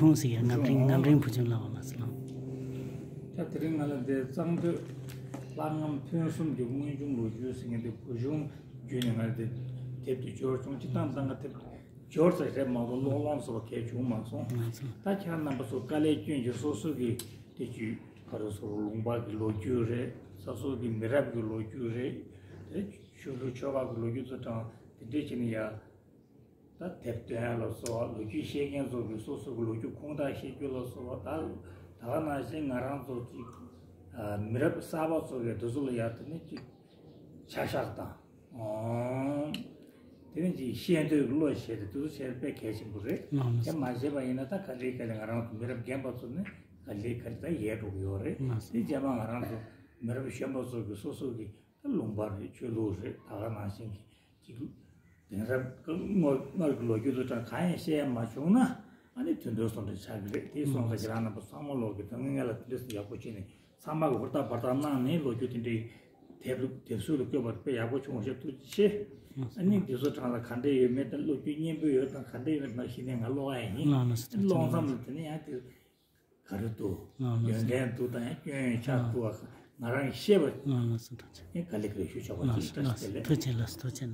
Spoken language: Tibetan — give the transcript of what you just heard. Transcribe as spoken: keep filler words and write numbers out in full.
ཁུངས་ཟེར་ཡ་རྔམ་རིང་རྔམ་རིང་བུ་ཆུང་ལ་བ་མ་ཟེར་ལ། ད་དེ་རིང་ང་ལ་འདི་གཙང་སྟོད་ལྷ་རྔམ་ཕུན་སུམ་གྱི་དངོས་བྱུང་ལོ་རྒྱུས་ཟེར་མཁན་དེ་བུ་ཆུང་བརྒྱུད་ནས་ང་ལ་འདི་དེབ་དེ་འབྱོར་བྱུང་། སྤྱིར་བཏང་བཏང་ག་དེབ་འབྱོར་ས་རེད་མ་གཏོགས་ཀློག་ལོང་སོགས་གལ་བྱུང་མ་སོང་། ད་ཁྱེད་རྣམ་པ་ཚོ་དཀའ་ལས་སྐྱོན་གྱི་སོ་སོ་གི་དེ་ཅུས་ག་རེ་ཟེར་ལུང་པ་གི་ལོ་རྒྱུས་རེད། སོ་སོ་གི་མི་རབས་ཀྱི་ལོ་རྒྱུས་རེད། དེ་ཆོས་ལུགས་ཆོལ་ཁ་གི་ལོ་རྒྱུས་ཚོ་དང་དེ་འདྲས་བྱས་ནས་ཡ། ད་དེབ་སྟོན་ལ་སོགས་ལོ་རྒྱུས་ཤེས་མཁན་ཚོ་གི་སོ་སོ་གི་ལོ་རྒྱུས་ཁུངས་དག་ཤེས་རྒྱུ་ལ་སོགས་པ། ད་ད་ག་ནང་བཞིན་ང་རང་ཚོ་ཅིག་ཨ་མི་རབས་གསར་པ་ཚོ་གི་དེ་ཚོ་ལ་ཡར་དེ་ནས་ཅིག་ཆ་བཞག་དང་། ཨོ། དེ་ནས་ཅིག་ཤེས་འདོད་ཀྱི་བློ་བྱས་ཏེ་དེ་ཚོ་བྱས་པ་དཔེ་གལ་ཆེན་པོ་རེད། ལགས་སོ། དེ་མ་བྱས་པ་ཡིན་ན་ད་ག་ལེ་ག་ལེ་ང་རང་ཚོ་མི་རབས་རྒན་པ་ཚོ་ནི་ག་ལེ་ག་ལེ་ད་ཡལ་འགྲོ་གི་ཡོད་རེད། ལགས་སོ། དེ་རྗེས་མ་ང་རང་ཚོ་མི་རབས་གཞོན་པ་ཚོ་གི་སོ་སོ་གི་ད་ལུང་པ་རེད། ཆོས་ལུགས་རེད། ད་ག་ནང་བཞིན་གྱི་ཅིག་དེང་རབས་སྔར་སྔར་གྱི་ལོ་རྒྱུས་དང་གང་ཡང་བཤད་ཡ་མ་བྱུང་ན། ཨ་ནི་དུད་འགྲོའི་བཟོ་འདྲ་ཆགས་ཀྱི་རེད། དེ་སོང་ཙང་ཁྱེད་རང་རྣམ་པ་ཚང་མ་ལོག་གི་དོན་ངན་ལ་དེ་འདྲས་ཡག་པོ་བྱས་ནས་ཚང་མ་གི་ཧུར་ཐག་འབད་ཐག་གནང་ནས་ལོ་རྒྱུས་དེ་འདྲའི་དེབ་དེབ་གཟུགས་ལ་བཀོད་པ་དཔེ་ཡག་པོ་བྱུང་བ་ཞེས་ཐུགས་རྗེ་ཆེ། ཨ་ནི་དེ་ཚོ་གྲས་ལ་ག་འདྲས་ཡོད་མེད་དང་ལོ་རྒྱུས་སྙན་པོ་ཡོད་དང་ག་འདྲས་ཡོད་མེད་དང་གཞི་ནས་ང་ཀློག་ཡ་ཡིན། ལགས་ལགས་སོ། ཀློག་མཚམས་ལ་དེ་ནས་ཡང་དེ། ག་རེ་འདུག་ལགས་ལགས་ཡོན་ཏན་འདུག་དང་ཡང་སྐྱོན་ཡོན་ཆགས་འདུག་ང་རང་ཤེས་པ། ལགས་ལགས་སོ། ཐུགས་རྗེ་ཆེ། ཡང་ག་ལེ་ག་ལེ་ཞུ་ཆོག་པ་ཅིག་བཀྲ་ཤིས་བདེ་ལེགས། ཐུགས་རྗེ་ཆེ། ལགས་སོ། ཐུགས་རྗེ་ཆེ།